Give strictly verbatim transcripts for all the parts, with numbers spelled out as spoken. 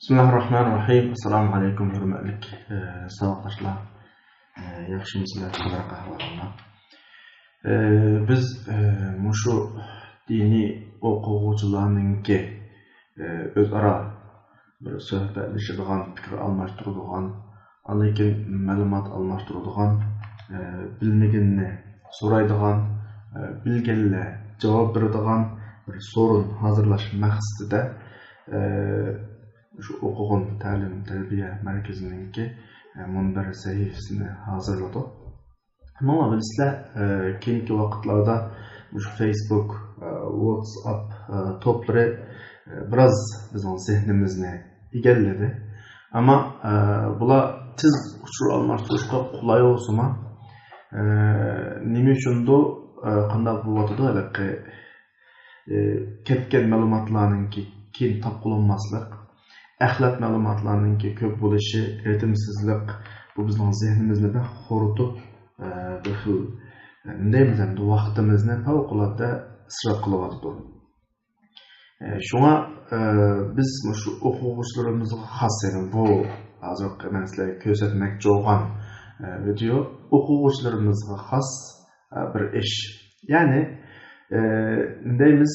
بىسمىللاھىرراھمانىرراھىم. ئەسسالامۇ ئەلەيكۇم، ھۆرمەتلىك، ئە، ساۋاقداشلار. ئە، ياخشىمۇسىلەر؟ قانداق ئەھۋالىڭلار؟ ئە، بىز، ئە، مۇشۇ دىنىي ئوقۇغۇچىلارنىڭكى، ئە، ئۆزئارا بىر سۆھبەتلىشىدىغان، پىكىر ئالماشتۇرىدىغان، ئاندىن كېيىن مەلۇمات ئالماشتۇرىدىغان، ئە، بىلمىگىنىنى سورايدىغان، ئە، بىلگەنلەر جاۋاب بېرىدىغان بىر سورۇن ھازىرلاش مەقسىتىدە، ئە، شۇ ئوقۇغۇن تەلىم تەربىيە مەركىزىنىڭكى، ئە، مۇنبەر سەھىپىسىنى ھازىرلىدۇق. ئەمما بىلىسىلەر، ئە، كېيىنكى ۋاقىتلاردا مۇشۇ فېيسبۇك، ئە، ۋاتساپ، ئە، توپلىرى، ئە، بىراز بىزنىڭ زېھنىمىزنى ئىگىلىدى. ئەمما، ئە، بۇلار تېز ئۇچۇر ئالماشتۇرۇشقا قولاي بولسىمۇ، ئە، نېمە ئۈچۈندۇ، ئە، قانداق بولۇۋاتىدۇ ھېلىقى، ئە، كەتكەن مەلۇماتلارنىڭكى كېيىن تاپقىلى بولماسلىق، ئەخلەت مەلۇماتلارنىڭكى كۆپ بولۇشى، رىتىمسىزلىق، بۇ بىزنىڭ زېھنىمىزنى بەك خورىتىپ، ئە، بىر خىل، ئە، نېمە دەيمىز ئەمدى، ۋاقتىمىزنى پەۋقۇلئاددە ئىسراپ قىلىۋاتىدۇ. ئە، شۇڭا، ئە، بىز مۇشۇ ئوقۇغۇچىلىرىمىزغا خاس، يەنى بۇ ھازىرقى مەن سىلەرگە كۆرسەتمەكچى بولغان، ئە، ۋىدېو ئوقۇغۇچىلىرىمىزغا خاس، ئە، بىر ئىش. يەنى، ئە، نېمە دەيمىز،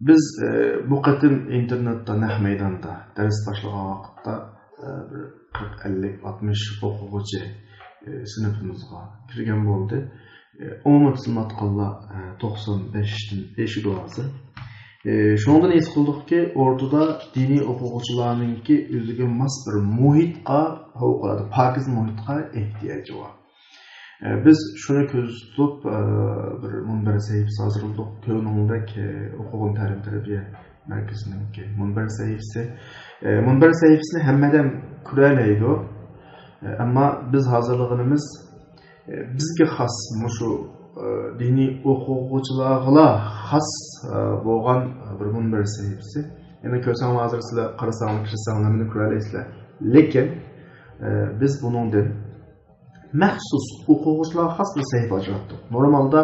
بىز، ئە، بۇ قېتىم ئىنتېرنېتتا، نەق مەيداندا دەرس باشلىغان ۋاقىتتا، ئە، بىر قىرىق، ئەللىك، ئاتمىش ئوقۇغۇچى، ئە، سىنىپىمىزغا كىرگەن بولدى. ئە، ئومۇمەن تىزىملاتقانلار، ئە، توقسان بەشتىن ئېشىدۇ ھازىر. ئە، شۇنىڭدىن ھېس قىلدۇقكى، ئوردىدا دىنىي ئوقۇغۇچىلارنىڭكى ئۆزىگە ماس بىر مۇھىتقا پەۋقۇلئاددە پاكىز مۇھىتقا ئېھتىياجى بار. ئە، بىز شۇنى كۆزدە تۇتۇپ، ئە، بىر مۇنبەر سەھىپىسى ھازىرلىدۇق. كۆرگىنىڭدەك، ئە، ئوقۇغۇن تەلىم تەربىيە مەركىزىنىڭكى مۇنبەر سەھىپىسى. ئە، مۇنبەر سەھىپىسىنى ھەممە ئادەم كۆرەلەيدۇ. ئە، ئەمما بىز ھازىرلىغىنىمىز، ئە، بىزگە خاس مۇشۇ، ئە، دىنىي ئوقۇغۇچىلارغىلا خاس، ئە، بولغان بىر مۇنبەر سەھىپىسى. يەنە كۆرسەڭلار ھازىر سىلەر قارىساڭلار، كىرسەڭلار مېنى كۆرەلەيسىلەر. لېكىن، ئە، بىز بۇنىڭدىن مەخسۇس ئوقۇغۇچىلارغا خاس بىر سەھىپە ئاچىۋەتتۇق. نورمالدا،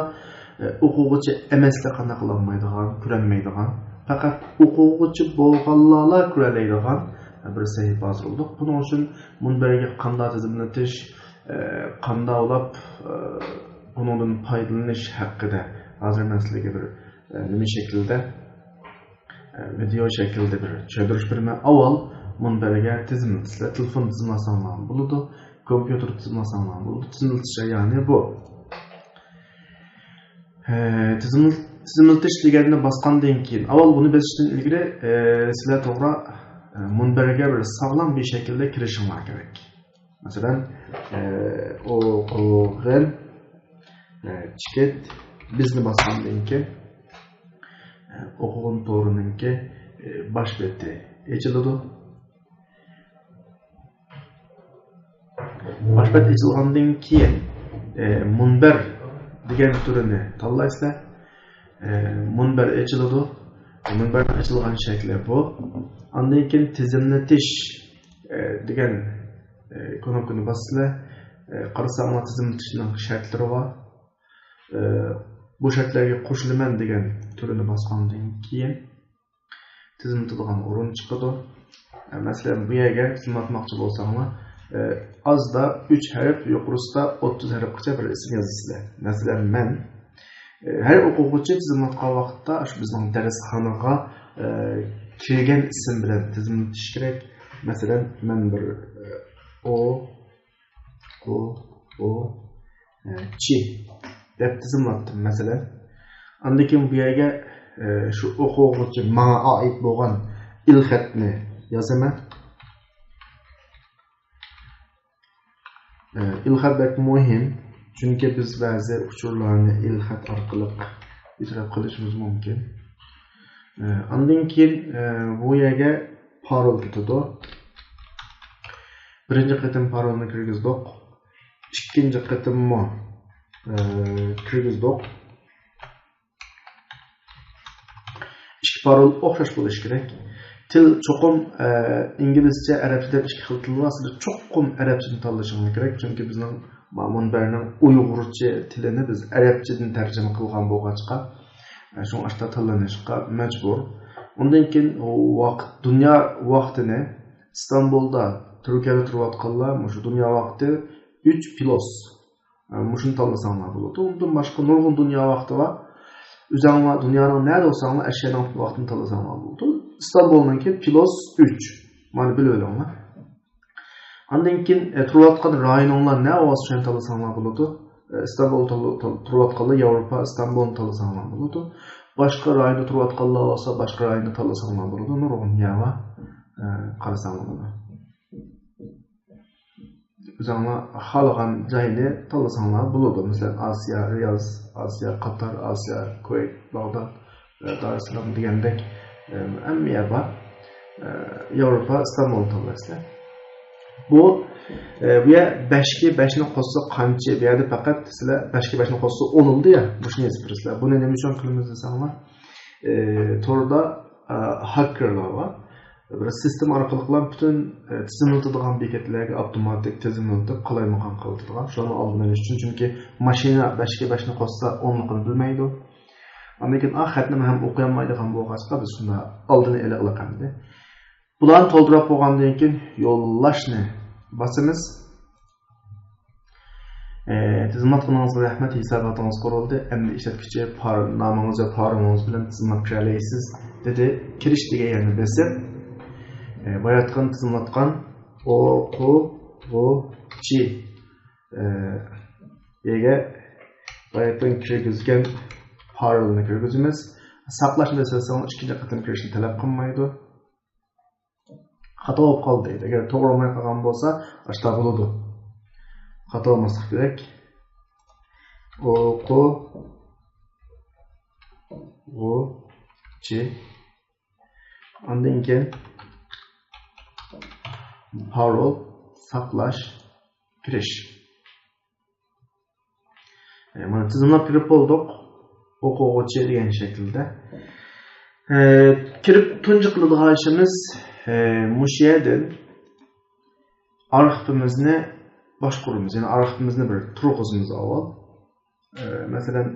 ئە، ئوقۇغۇچى ئەمەسلەر قانداق قىلالمايدىغان، كۆرەلمەيدىغان، پەقەت ئوقۇغۇچى بولغانلارلا كۆرەلەيدىغان، ئە، بىر سەھىپە ھازىرلىدۇق. بۇنىڭ ئۈچۈن مۇنبەرگە قانداق تىزىملىتىش، ئە، قانداق ئۇلاپ، ئە، بۇنىڭدىن پايدىلىنىش ھەققىدە ھازىر مەن سىلەرگە بىر، ئە، نېمە شەكلىدە، ئە، ۋىدېئو شەكلىدە بىر چۈشەندۈرۈش بېرىمەن. ئاۋۋال مۇنبەرگە تىزىملىتىسىلەر. تېلېفون تىزىملىساڭلار بولىدۇ، كومپيۇتېر تىزىملىساڭلار بولىدۇ. تىزىملىتىش جەريانى بۇ. ئە، تىزىمل-، تىزىملىتىش دېگەننى باسقاندىن كېيىن، ئاۋۋال بۇنى بېسىشتىن ئىلگىرى، ئە، سىلەر توغرا، ئە، مۇنبەرگە بىر ساغلام بىر شەكىلدە كىرىشىڭلار كېرەك. مەسىلەن، ئە، ئوقۇغىن، ئە، چېكىت، بىزنى باسقاندىن كېيىن، ئە، ئوقۇغۇن تورىنىڭكى، ئە، باش بېتى ئېچىلىدۇ. باش بەت ئېچىلغاندىن كېيىن، ئە، مۇنبەر دېگەن تۈرىنى تاللايسىلەر. ئە، مۇنبەر ئېچىلىدۇ. مۇنبەرنىڭ ئېچىلغان شەكلى بۇ. ئاندىن كېيىن تىزىملىتىش، ئە، دېگەن، ئە، كۇنۇپكىنى باسىسىلەر. ئە، قارىساڭلار تىزىملىتىشنىڭ شەرتلىرى بار. ئە، بۇ شەرتلەرگە قوشۇلىمەن دېگەن تۈرىنى باسقاندىن كېيىن، تىزىملىتىدىغان ئورۇن چىقىدۇ. ئە، مەسىلەن، بۇ يەرگە تىزىملاتماقچى بولساڭلار، ئە، ئازدا ئۈچ ھەرپ، يۇقىرىسىدا ئوتتۇز ھەرپكىچە بىر ئىسىم يازىسىلەر. مەسىلەن، مەن، ئە، ھەر ئوقۇغۇچى تىزىملاتقان ۋاقىتتا شۇ بىزنىڭ دەرسخانىغا، ئە، كىرگەن ئىسىم بىلەن تىزىملىتىش كېرەك. مەسىلەن، مەن بىر، ئە، ئو، ئو، ئو، ئە، چى دەپ تىزىملاتتىم، مەسىلەن. ئاندىن كېيىن بۇ يەرگە، ئە، شۇ ئوقۇغۇچى ماڭا ئائىت بولغان ئېلخەتنى يازىمەن. ئە، ئېلخەت بەك مۇھىم، چۈنكى بىز بەزى ئۇچۇرلارنى ئېلخەت ئارقىلىق ئېتىراپ قىلىشىمىز مۇمكىن. ئە، ئاندىن كېيىن، ئە، بۇ يەرگە پارول كېتىدۇ. بىرىنچى قېتىم پارولنى كىرگۈزدۇق. ئىككىنچى قېتىممۇ، ئە، كىرگۈزدۇق. ئىككى پارول ئوخشاش بولۇشى كېرەك. تىل چوقۇم، ئە، ئىنگلىزچە، ئەرەبچە دەپ ئىككى خىل تىل بار. سىلەر چوقۇم ئەرەبچىنى تاللىشىڭلار كېرەك، چۈنكى بىزنىڭ مۇنبەرنىڭ ئۇيغۇرچە تىلىنى بىز ئەرەبچىدىن تەرجىمە قىلغان بولغاچقا، ئە، شۇڭا ئاشتا تاللىنىشقا مەجبۇر. ئۇندىن كېيىن ۋاقىت، دۇنيا ۋاقتىنى ئىستانبۇلدا، تۈركىيەدە تۇرۇۋاتقانلار مۇشۇ دۇنيا ۋاقتى ئۈچ پلۇس. ئە، مۇشۇنى تاللىساڭلار بولىدۇ. ئۇندىن باشقا نۇرغۇن دۇنيا ۋاقتى بار. ئۆزەڭلار دۇنيانىڭ نەدە بولساڭلار، ئەشيانىڭ ۋاقتىنى تاللىساڭلار بولىدۇ. ئىستانبۇلنىڭكى پلۇس ئۈچ. مانا بىلىۋېلىڭلار. ئاندىن كېيىن، ئە، تۇرۇۋاتقان رايونۇڭلار نە بولسا شۇنى تاللىساڭلار بولىدۇ. ئە، ئىستانبۇل تال-، تال-، تۇرۇۋاتقانلار ياۋروپا، ئىستانبۇلنى تاللىساڭلار بولىدۇ. باشقا رايوندا تۇرۇۋاتقانلار بولسا باشقا رايوننى تاللىساڭلار بولىدۇ. نۇرغۇن يەر بار. ئە، قارىساڭلار بولىدۇ. ئۆزۈڭلار خالىغان جاينى تاللىساڭلار بولىدۇ. مەسىلەن، ئاسىيا، رىياز، ئاسىيا، قاتار، ئاسىيا، كۇۋەيت، باغداد، ئە، دارۇسسالام دېگەندەك، ئە، ھەممە يەر بار. ئە، ياۋروپا، ئىستانبۇلنى تاللايسىلەر. بۇ، ئە، بۇ يەر بەشكە بەشنى قوشسا قانچە؟ بۇ يەردە پەقەت سىلەر بەشكە بەشنى قوشسا ئون بولىدۇ يا، مۇشۇنى يېزىپ بېرىسىلەر. بۇنى نېمە ئۈچۈن قىلىمىز دېسەڭلار، ئە، توردا، ئە، ھاككېرلار بار. بىر سىستېما ئارقىلىقلا پۈتۈن، ئە، تىزىملىتىدىغان بېكەتلەرگە ئاپتوماتىك تىزىملىتىپ، قالايمىقان قىلىۋېتىدىغان. شۇلارنىڭ ئالدىنى ئېلىش ئۈچۈن، چۈنكى ماشىنا بەشكە بەشنى قوشسا ئونلۇقىنى بىلمەيدۇ. ئاندىن كېيىن، ئا، خەتنىمۇ ھەم ئوقۇيالمايدىغان بولغاچقا، بىز شۇنداق ئالدىنى ئېلىقلىق ئەمدى. بۇلارنى تولدۇرۇپ بولغاندىن كېيىن يوللاشنى باسىمىز. ئى، تىزىملاتقىنىڭىزغا رەھمەت، ھېساباتىڭىز قۇرۇلدى. ئەمدى ئىشلەتكۈچى پار-، نامىڭىز ۋە پارولىڭىز بىلەن تىزىملاپ كىرەلەيسىز، دېدى. كىرىش دېگەن يەرنى بېسىپ، ئى، باياتقان تىزىملاتقان ئوقۇغۇچى، ئى، يەگە باياتقان كىرگۈزگەن پارولنى كىرگۈزىمىز. ساقلاشنى بېسىۋەتسەڭ ئىككىنچى قېتىم كىرىشنى تەلەپ قىلمايدۇ. خاتا بولۇپ قالدى. ئەگەر توغرا بولماي قالغان بولسا، ئاشتا بولىدۇ. خاتا بولماسلىق كېرەك. ئوقۇغۇچى. ئاندىن كېيىن پارول، ساقلاش، كىرىش. ئە، مانا تىزىملاپ كىرىپ بولدۇق. ئوقۇغۇچى دېگەن شەكىلدە. ئە، كىرىپ تۇنجى قىلىدىغان ئىشىمىز، ئە، مۇشۇ يەردىن ئارخىپىمىزنى باشقۇرىمىز. يەنى ئارخىپىمىزنى بىر تۇرغۇزىمىز ئاۋۋال. ئە، مەسىلەن،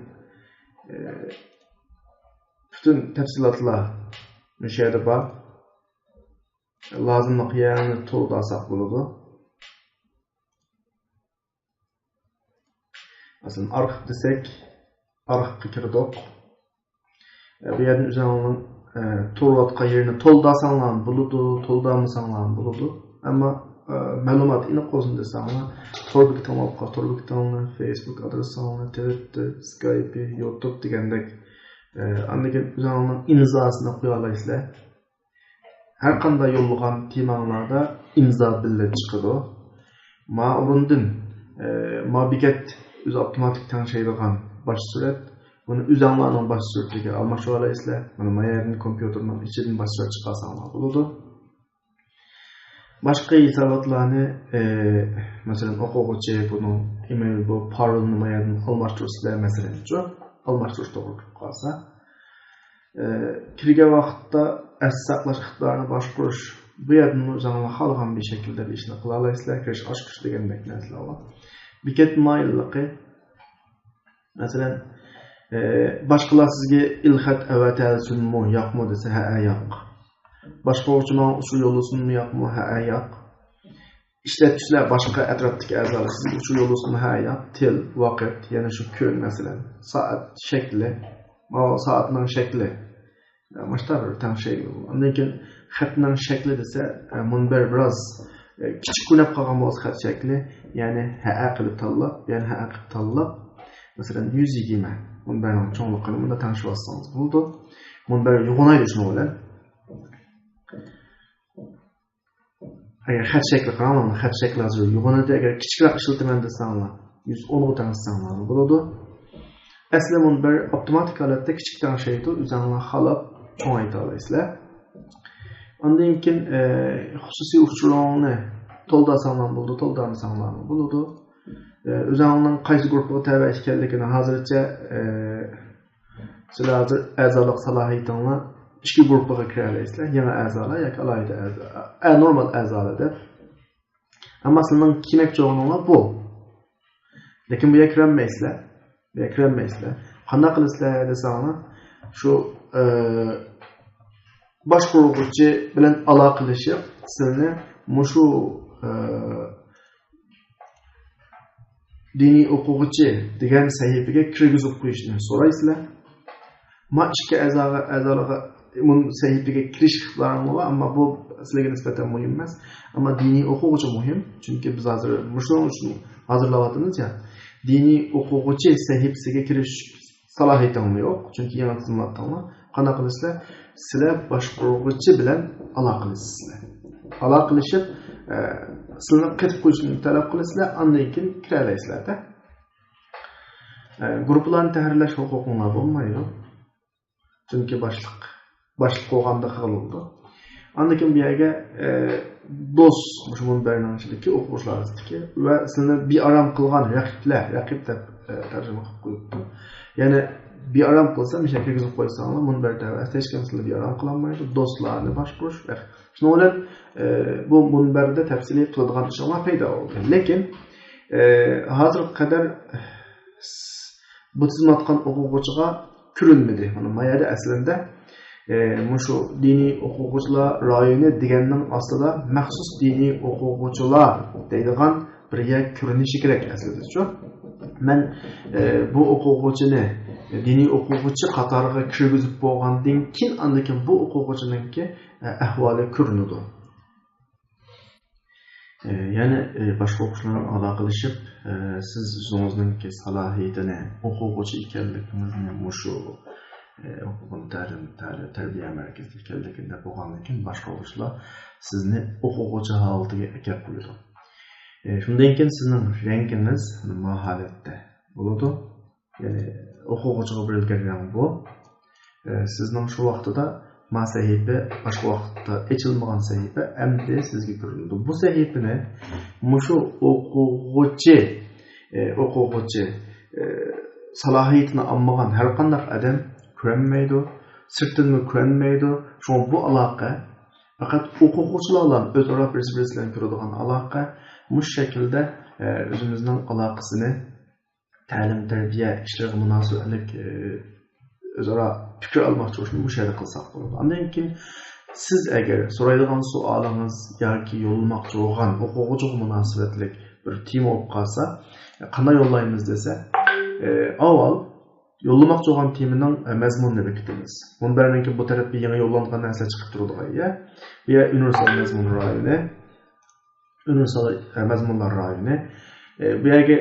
ئە، پۈتۈن تەپسىلاتلار مۇشۇ يەردە بار. لازىملىق يەرنى تولدۇرساق بولىدۇ. مەسىلەن، ئارخىپ دېسەك، ئارخىپقا كىردۇق. ئە، بۇ يەردىن ئۆزۈڭلارنىڭ، ئە، تۇرۇۋاتقان يېرىنى تولدۇرساڭلارمۇ بولىدۇ، تولدۇرمىساڭلارمۇ بولىدۇ. ئەمما، ئە، مەلۇمات ئېنىق بولسۇن دېسەڭلار، تور بېكىتىڭلار، تور بېكىتىڭلار، فېيسبۇك ئادرېسىڭلار، تىۋىتتېر، سكايپى، يۇتۇب دېگەندەك. ئە، ئاندىن كېيىن ئۆزۈڭلارنىڭ ئىمزاسىنى قويالايسىلەر. ھەر قانداق يوللىغان تېماڭلاردا ئىمزا بىللە چىقىدۇ. ما ئورۇندىن، ئە، ما بېكەت ئۆزى ئاپتوماتىك تەڭشەيدىغان باش سۈرەت. بۇنى ئۆزەڭلارنىڭ باش سۈرىتىگە ئالماشتۇرالايسىلەر. مانا ما يەردىن كومپيۇتېرنىڭ ئىچىدىن باش سۈرەت چىقارساڭلار بولىدۇ. باشقا ھېساباتلارنى، ئە، مەسىلەن، ئوقۇغۇچى بۇنىڭ ئىمېيل، بۇ پارولنى ما يەردىن ئالماشتۇرىسىلەر، مەسىلەن، شۇ ئالماشتۇرۇش توغرا كېلىپ قالسا. ئە، كىرگەن ۋاقىتتا ئەستە ساقلاش ئىقتىدارىنى باشقۇرۇش. بۇ يەردىنمۇ ئۆزۈڭلار خالىغان بىر شەكىلدە بىر ئىشنى قىلالايسىلەر. كىرىش ئاچقۇچ دېگەندەك نەرسىلەر بار. بېكەت مايىللىقى. مەسىلەن، ئە، باشقىلار سىزگە ئېلخەت ئەۋەتەلىسۇنمۇ، ياقمۇ دېسە، ھەئە، ياق. باشقۇرغۇچى ماڭا ئۇچۇر يوللىسۇنمۇ، ياقمۇ، ھەئە، ياق. ئىشلەتكۈچىلەر، باشقا ئەتراپتىكى ئەزالار سىزگە ئۇچۇر يوللىسىمۇ؟ ھە، ياق. تىل، ۋاقىت، يەنە شۇ كۈن، مەسىلەن، سائەت شەكلى، ماۋۇ سائەتنىڭ شەكلى. ماشتا بىر تەڭشەيدۇ. ئاندىن كېيىن خەتنىڭ شەكلى دېسە، ئە، مۇنبەر بىراز، ئە، كىچىك كۆرۈنۈپ قالغان بولسا خەت شەكلى، يەنى ھەئە قىلىپ تاللاپ، يەنى ھەئە قىلىپ تاللاپ، مەسىلەن، يۈز يىگىرمە مۇنبەرنىڭ چوڭلۇقىنى مۇندا تەڭشىۋالسىڭىز بولىدۇ. مۇنبەر يوغىنايدۇ شۇنىڭ بىلەن. ئەگەر خەت شەكلى قاراڭلار، خەت شەكلى ھازىر يوغىنىدى. ئەگەر كىچىكرەك ئىشلىتىمەن دېسەڭلار، يۈز ئونغا تەڭشىسەڭلار بولىدۇ. ئەسلى مۇنبەر ئاپتوماتىك ھالەتتە كىچىك تەڭشەيدۇ، ئۆزۈڭلار خالاپ چوڭايتالايسىلەر. ئاندىن كېيىن، ئە، خۇسۇسىي ئۇچۇرۇڭنى تولدۇرساڭلار بولىدۇ، تولدۇرمىساڭلارمۇ بولىدۇ. ئە، ئۆزۈڭنىڭ قايسى گۇرۇپپىغا تەۋە ئىكەنلىكىنى ھازىرچە، ئە، سىلەر ھازىر ئەزالىق سالاھىيىتىڭلار ئىككى گۇرۇپپىغا كىرەلەيسىلەر، يېڭى ئەزالار ياكى ئالاھىدە ئەزا-، ئە، نورمال ئەزالار دەپ. ئەمما سىلەرنىڭ كىرمەكچى بولغىنىڭلار بۇ. لېكىن بۇ يەرگە كىرەلمەيسىلەر. بۇ يەرگە كىرەلمەيسىلەر. قانداق قىلىسىلەر دېسەڭلار، شۇ، ئە، باشقۇرغۇچى بىلەن ئالاقىلىشىپ، سىلىنى مۇشۇ، ئە، دىنىي ئوقۇغۇچى دېگەن سەھىپىگە كىرگۈزۈپ قويۇشنى سورايسىلەر. ما ئىككى ئەزاغا، ئەزالارغا مۇن سەھىپىگە كىرىش ئىقتىدارىڭلار بار، ئەمما بۇ سىلەرگە نىسبەتەن مۇھىم ئەمەس. ئەمما دىنىي ئوقۇغۇچى مۇھىم. چۈنكى بىز ھازىر مۇشۇنىڭ ئۈچۈن ھازىرلاۋاتىمىز يا. دىنىي ئوقۇغۇچى سەھىپىسىگە كىرىش سالاھىيىتىڭلار يوق. چۈنكى يېڭى تىزىملاتتىڭلار. قانداق قىلىسىلەر؟ سىلەر باشقۇرغۇچى بىلەن ئالاقىلىشىسىلەر. ئالاقىلىشىپ، ئە، سىلىنى قېتىپ قويۇشنى تەلەپ قىلىسىلەر، ئاندىن كېيىن كىرەلەيسىلەر-دە. ئە، گۇرۇپپىلارنى تەھرىرلەش ھوقۇقۇڭلار بولمايدۇ. چۈنكى باشلىق، باشلىق بولغاندا قىلىنىدۇ. ئاندىن كېيىن بۇ يەرگە، ئە، دوست، مۇشۇ مۇنبەرنىڭ ئىچىدىكى ئوقۇغۇچىلار ئارىسىدىكى ۋە سىلىنى بىئارام قىلغان رەقىبلەر، رەقىب دەپ، ئە، تەرجىمە قىلىپ قويۇپتۇ. يەنى بىئارام قىلسا، مۇشۇ يەرگە كىرگۈزۈپ قويساڭلار، مۇنبەر تەۋەسىدە ھېچكىم سىلىنى بىئارام قىلالمايدۇ. دوستلارنى باشقۇرۇش رەقىب. شۇنىڭ بىلەن، ئە، بۇ مۇنبەردە تەپسىلىي قىلىدىغان ئىشىڭلار پەيدا بولدى. لېكىن، ئە، ھازىرغا قەدەر بۇ تىزىملاتقان ئوقۇغۇچىغا كۆرۈنمىدى. مانا ما يەردە ئەسلىندە، ئە، مۇشۇ دىنىي ئوقۇغۇچىلار رايونى دېگەننىڭ ئاستىدا مەخسۇس دىنىي ئوقۇغۇچىلار دەيدىغان بىر يەر كۆرۈنۈشى كېرەك ئەسلىدىچۇ. مەن، ئە، بۇ ئوقۇغۇچىنى دىنىي ئوقۇغۇچى قاتارىغا كىرگۈزۈپ بولغاندىن كېيىن، ئاندىن كېيىن بۇ ئوقۇغۇچىنىڭكى، ئە، ئەھۋالى كۆرۈنىدۇ. ئە، يەنى، ئە، باشقا ئوقۇغۇچىلار بىلەن ئالاقىلىشىپ، ئە، سىز ئۆزىڭىزنىڭكى سالاھىيىتىنى ئوقۇغۇچى ئىكەنلىكىڭىزنى مۇشۇ، ئە، ئوقۇغۇچى تەلىم، تەلىم، تەربىيە مەركىزىدە ئىكەنلىكىنى دەپ بولغاندىن كېيىن باشقا ئوقۇغۇچىلار سىزنى ئوقۇغۇچى ھالىتىگە ئەكەپ قويىدۇ. ئە، شۇندىن كېيىن سىزنىڭ رەڭگىڭىز ما ھالەتتە بولىدۇ. يەنى ئوقۇغۇچىغا بېرىلگەن رەڭ بۇ. ئە، سىزنىڭ شۇ ۋاقتىدا ما سەھىپە، باشقا ۋاقىتتا ئېچىلمىغان سەھىپە ئەمدى سىزگە كۆرۈنىدۇ. بۇ سەھىپىنى مۇشۇ ئوقۇغۇچى، ئە، ئوقۇغۇچى، ئە، سالاھىيىتىنى ئالمىغان ھەر قانداق ئادەم كۆرەلمەيدۇ، سىرتتىنمۇ كۆرەلمەيدۇ. شۇڭا بۇ ئالاقە پەقەت ئوقۇغۇچىلار بىلەن ئۆزئارا بىرسى-بىرسى بىلەن كۆرىدىغان ئالاقە. مۇشۇ شەكىلدە، ئە، ئۆزىمىزنىڭ ئالاقىسىنى تەلىم-تەربىيە ئىشلىرىغا مۇناسىۋەتلىك، ئى، ئۆزئارا پىكىر ئالماقچى بولۇشنى مۇشۇ يەردە قىلساق بولىدۇ. ئاندىن كېيىن سىز ئەگەر سورايدىغان سوئالىڭىز ياكى يوللىماقچى بولغان ئوقۇغۇچىغا مۇناسىۋەتلىك بىر تېما بولۇپ قالسا، قانداق يوللايمىز دېسە، ئى، ئاۋۋال يوللىماقچى بولغان تېمىنىڭ، ئى، مەزمۇنىنى بېكىتىمىز. مۇنبەرنىڭكى بۇ تەرەپكە يېڭى يوللانغان نەرسە چىقىپ تۇرىدىغان يەر. بۇ يەر ئۇنىۋېرسال مەزمۇن رايونى. ئۇنىۋېرسال مەزمۇنلار رايونى. ئە، بۇ يەرگە،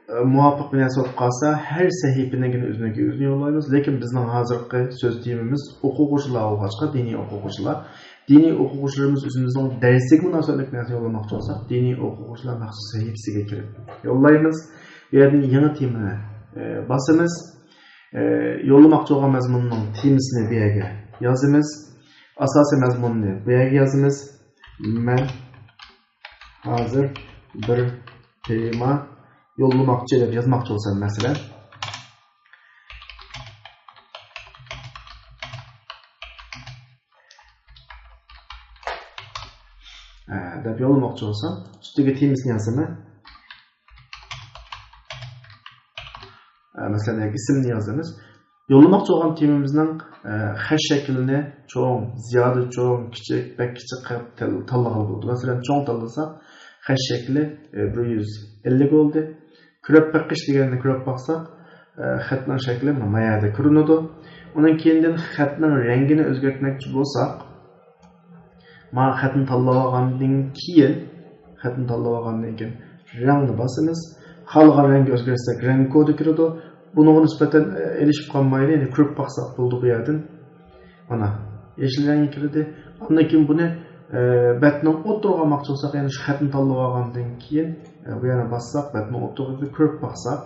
ئە، مۇۋاپىق بىر نەرسە بولۇپ قالسا، ھەر سەھىپىنىڭكىنى ئۆزىنىڭكى ئۆزىنى يوللايمىز. لېكىن بىزنىڭ ھازىرقى سۆز تېمىمىز ئوقۇغۇچىلار بولغاچقا، دىنىي ئوقۇغۇچىلار. دىنىي ئوقۇغۇچىلىرىمىز ئۆزىمىزنىڭ دەرسىگە مۇناسىۋەتلىك نەرسە يوللىماقچى بولساق، دىنىي ئوقۇغۇچىلار مەخسۇس سەھىپىسىگە كىرىپ يوللايمىز. بۇ يەردىن يېڭى تېمىنى، ئە، باسىمىز. ئە، يوللىماقچى بولغان مەزمۇننىڭ تېمىسىنى بۇ يەرگە يازىمىز. ئاساسىي مەزمۇننى بۇ يەرگە يازىمىز. مەن ھازىر بىر تېما يوللىماقچى دەپ يازماقچى بولسام، مەسىلەن، ئە، دەپ يوللىماقچى بولسام، ئۈستىگە تېمىسىنى يازىمەن. ئە، مەسىلەن، ياكى ئىسىمنى يازىمىز. يوللىماقچى بولغان تېمىمىزنىڭ، ئە، خەت شەكلىنى چوڭ، زىيادە چوڭ، كىچىك، بەك كىچىك قىلىپ تال-، تاللىغىلى بولىدۇ. مەسىلەن، چوڭ تاللىساق، خەت شەكلى، ئە، بىر يۈز ئەللىك بولدى. كۆرۈپ بېقىش دېگەننى كۆرۈپ باقساق، ئە، خەتنىڭ شەكلى ما يەردە كۆرۈنىدۇ. ئۇنىڭ كېيىندىن خەتنىڭ رەڭگىنى ئۆزگەرتمەكچى بولساق، مانا خەتنى تاللاۋالغاندىن كېيىن، خەتنى تاللاۋالغاندىن كېيىن رەڭنى باسىمىز. خالىغان رەڭگە ئۆزگەرتسەك، رەڭ كودى كىرىدۇ. بۇنىڭغا نىسبەتەن، ئە، ئېلىشىپ قالمايلى، يەنى كۆرۈپ باقساق بولىدۇ بۇ يەردىن. مانا، يېشىل رەڭگە كىردى. ئاندىن كېيىن بۇنى، ئە، بەتنىڭ ئوتتۇرىغا ئالماقچى بولساق، يەنى شۇ خەتنى تاللىۋالغاندىن كېيىن، ئە، بۇ يەرنى باسساق، بەتنىڭ ئوتتۇرىغا كۆرۈپ باقساق.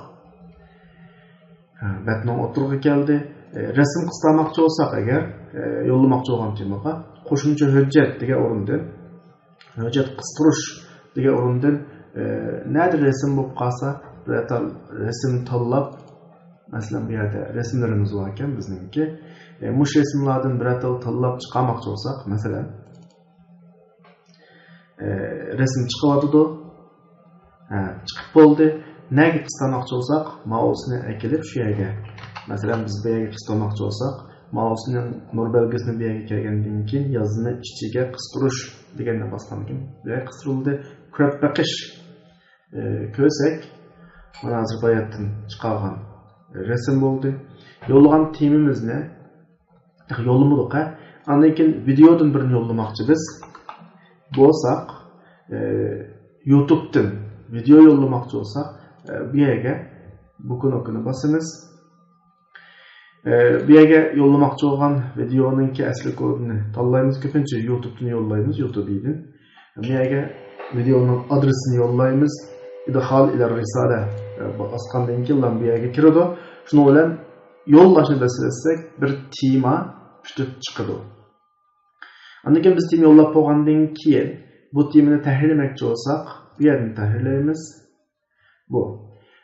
ھە، بەتنىڭ ئوتتۇرىغا كەلدى. ئە، رەسىم قىستارماقچى بولساق ئەگەر، ئە، يوللىماقچى بولغان تېمىغا، قوشۇمچە ھۆججەت دېگەن ئورۇندىن، ھۆججەت قىستۇرۇش دېگەن ئورۇندىن، ئە، نەدە رەسىم بولۇپ قالسا، بىرەر تال رەسىم تاللاپ، مەسىلەن، بۇ يەردە رەسىملىرىمىز بار ئىكەن بىزنىڭكى. ئە، مۇشۇ رەسىملاردىن بىرەر تال تاللاپ چىقارماقچى بولساق، مەسىلەن، ئە، رەسىم چىقىۋاتىدۇ. ھە، چىقىپ بولدى. نەگە قىستىرماقچى بولساق، ماۋۇسىنى ئەكېلىپ شۇ يەرگە. مەسىلەن، بىز بۇ يەرگە قىستىرماقچى بولساق، مائۇسنىڭ نۇر بەلگىسىنى بۇ يەرگە كەلگەندىن كېيىن يازمىنى ئىچىگە قىستۇرۇش دېگەننى باسقاندىن كېيىن بۇ يەرگە قىستۇرۇلدى. كۆرۈپ بېقىش، ئى، كۆرسەك، مانا ھازىر باياتتىن چىقارغان رەسىم بولدى. يوللىغان تېمىمىزنى تېخى يوللىمىدۇق، ھە؟ ئاندىن كېيىن ۋىدېئودىن بىرنى يوللىماقچى بىز. بولساق، ئى، يۇتۇبتىن ۋىدېئو يوللىماقچى بولساق، ئى، بۇ يەرگە بۇ كنوپكىنى باسىمىز. ئى، بۇ يەرگە يوللىماقچى بولغان ۋىدېئونىڭكى ئەسلى كودىنى تاللايمىز. كۆپىنچە يۇتۇبتىن يوللايمىز، يۇتۇبىدىن. بۇ يەرگە ۋىدېئونىڭ ئادرېسىنى يوللايمىز. ئىدخال ئىلە رىسالە، ئى، باسقاندىن كېيىنلا بۇ يەرگە كىرىدۇ. شۇنىڭ بىلەن يوللاشنى بېسىۋەتسەك، بىر تېما پۈتۈپ چىقىدۇ. ئاندىن كېيىن بىز تېما يوللاپ بولغاندىن كېيىن بۇ تېمىنى تەھرىرلىمەكچى بولساق، بۇ يەردىن تەھرىرلەيمىز. بۇ.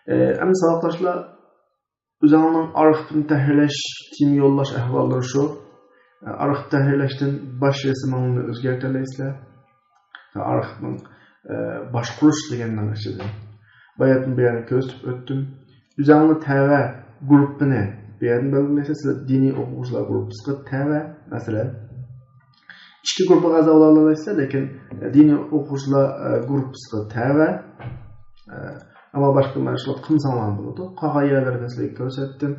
ئى، ئەمدى ساۋاقداشلار، ئۆزۈڭنىڭ ئارخىپنى تەھرىرلەش، تېما يوللاش ئەھۋاللىرى شۇ. ئارخىپ تەھرىرلەشتىن باش رەسىمىڭنى ئۆزگەرتەلەيسىلەر. ئارخىپنىڭ، ئە، باشقۇرۇش دېگەننىڭ ئىچىدىن باياتىن بۇ يەرنى كۆرسىتىپ ئۆتتۈم. ئۆزۈڭنى تەۋە گۇرۇپپىنى بۇ يەردىن بەلگىلەيسىلەر. سىلەر دىنىي ئوقۇغۇچىلار گۇرۇپپىسىغا تەۋە، مەسىلەن، ئىككى گۇرۇپپىغا ئەزا بولالايسىلەر، لېكىن دىنىي ئوقۇغۇچىلار، ئە، گۇرۇپپىسىغا تەۋە. ئە، ئەمما باشقا مەشغۇلات قىلمىساڭلار بولىدۇ. قالغان يەرلىرىنى سىلەرگە كۆرسەتتىم.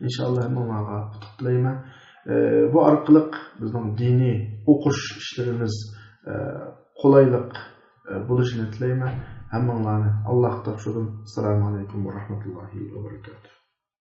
ئىنشاللا ھەممىڭلارغا ئۇتۇق تىلەيمەن. ئە، بۇ ئارقىلىق بىزنىڭ دىنىي ئوقۇش ئىشلىرىمىز، ئە، قولايلىق، ئە، بولۇشىنى تىلەيمەن. ھەممىڭلارنى ئاللاھقا تاپشۇردۇم. ئەسسالامۇ ئەلەيكۇم ۋە رەھمەتۇللاھى ۋە بەرىكاتۇھ.